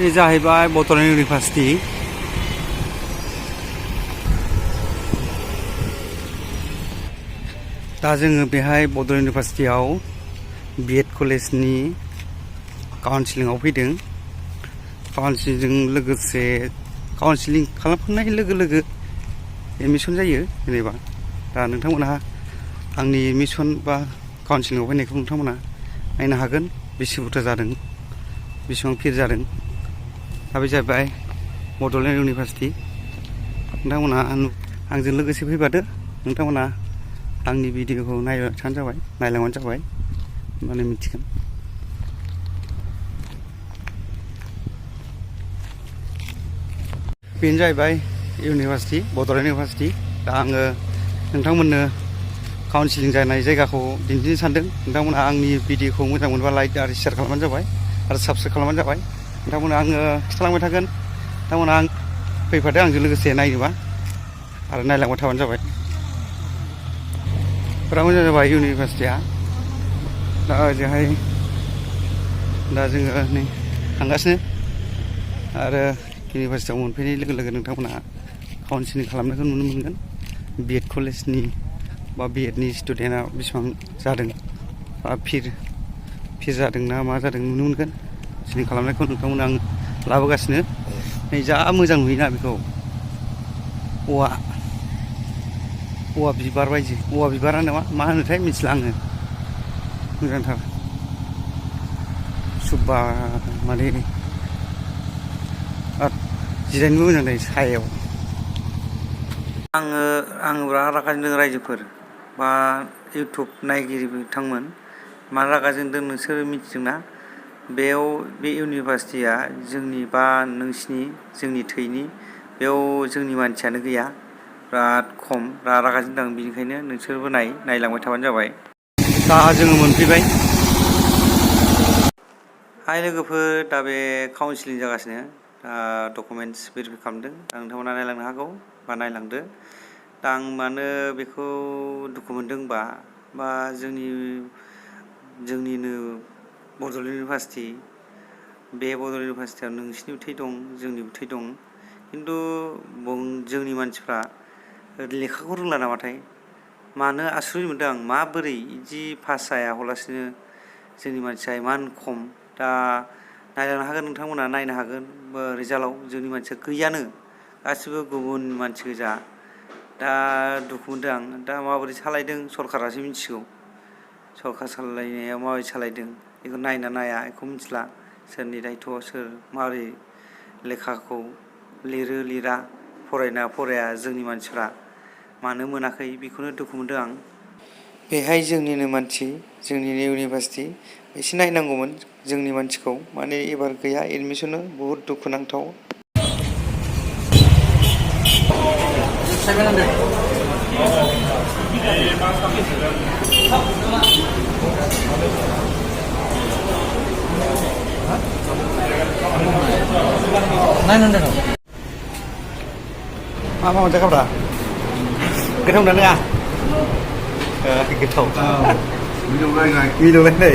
बे जाहैबाय बड'लेण्ड इउनिभार्सिटि। दा जोङो बेहाय बड'लेण्ड इउनिभार्सिटियाव बिएड कलेजनि काउन्सिलिंआव फैदों। काउन्सिलिंजों लोगोसे काउन्सिलिं खालामखांनाय लोगो लोगो एडमिसन जायो। जेनेबा दा नोंथांमोनहा आंनि एडमिसन बा काउन्सिलिंआव फैनायखौ नोंथांमोना नायनो हागोन, बेसे बुरजा जादों, बेसेबां फिर जादों। दा बे जाहैबाय बड'लेण्ड इउनिभार्सिटि। नोंथांमोनहा आंजों लोगोसे फैफादो। नोंथांमोना आंनि भिडिअखौ नायबानो जाबाय, नायलांबानो जाबाय, होनबानो मिथिगोन। बेनो जाहैबाय इउनिभार्सिटि, बड'लेण्ड इउनिभार्सिटि। दा आङो नोंथांमोननो काउन्सिलिं जानाय जायगाखौ दिन्थिनो सानदों। नोंथांमोना आंनि भिडिअखौ मोजां मोनबा लाइक आरो शेयार खालामबानो जाबाय आरो साबस्क्राइब खालामबानो जाबाय। नोंथांमोना आङो खिथालांबाय थागोन। नोंथांमोना आं फैफादो आंजों लोगोसे नायनोबा आरो नायलांबाय थाबानो जाबाय। बिराद मोजां जाबाय इउनिभार्सिटिया। दा ओजोंहाय दा जोङो नै थांगासिनो आरो इउनिभार्सिटियाव मोनफैनाय लोगो लोगो नोंथांमोना काउन्सिलिं खालामनायखौ नुनो मोनगोन। बिएड कलेजनि बा बिएडनि स्टुडेन्टआ बेसेबां जादों बा फिर जादों ना मा जादों नुनो मोनगोन। काउन्सिलिं खालामनायखौ नोंथांमोना आं लाबोगासिनो। नै जा मोजां नुयोना बेखौ, औवा बिबार बायदि, औवा बिबारानो मा होनोथाय मिथिला आङो। मोजांथार सुबा माने जिरायनोबो मोजां जायो सायाव। आं बिराद रागा जोंदों रायजोफोर बा इउटुब नायगिरि बिथांमोन। मा रागा जोंदों नोंसोरो मिथिदोंना? बेयाव बे इउनिभार्सिटिया जोंनि बा नोंसिनि जोंनि थैनि, बेयाव जोंनि मानसियानो गैया, बिराद खम। रागा जोंदों आं। बेनिखायनो नोंसोरबो नायलांबाय थाबानो जाबाय। दा जोङो मोनफैबाय। हाय लोगोफोर, दा बे काउन्सिलिं जागासिनो। डकुमेन्टस भेरिफाइ खालामदों। नोंथांमोना नायलांनो हागौ बा नायलांदो। दा आं मानो बेखौ दुखु मोनदों बा जोंनिनो बड'लेण्ड इउनिभार्सिटि, बे बड'लेण्ड इउनिभार्सिटियाव नोंसिनिबो थै दं, जोंनिबो थै दं। खिन्थु जोंनि मानसिफ्रा लेखाखौ रोंला नामाथाय? मानो आसुरित मोनदों आं, माबोरै बिदि पास जायालासिनो जोंनि मानसिया इमान खम। दा नायलांनो हागोन, नोंथांमोना नायनो हागोन रिजाल्टआव जोंनि मानसिया गैयानो, गासिबो गुबुन मानसि गोजा। दा दुखु मोनदों आं। दा माबोरै सालायदों सरखारासो मिथिगौ। सरखार सालायनायाव माबोरै सालायदों बेखौ नायना नाया बेखौ मिथिला। सोरनि दायथ', सोर माबोरै लेखाखौ लिरो लिरा, फरायना फराया जोंनि मानसिफ्रा मानो मोनाखै, बेखौनो दुखु मोनदों आं। बेहाय जोंनिनो मानसि, जोंनिनो इउनिभार्सिटि, एसे नायनांगौमोन जोंनि मानसिखौ। माने एबार गैया एडमिसना, बहुद दुखुनांथाव। मा मोनजाखोब्रा? गोथाव ना नङा? गोथाव। मिलौलायनाय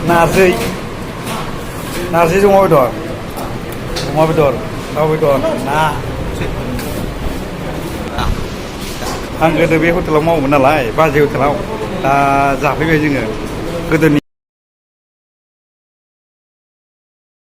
नारजि अमा बेदर, दाउ बेदर, ना। आं गोदो बे हटेलाव मावोमोन नालाय, बाजै हटेलाव। दा जाफैबाय जोङो गोदोनि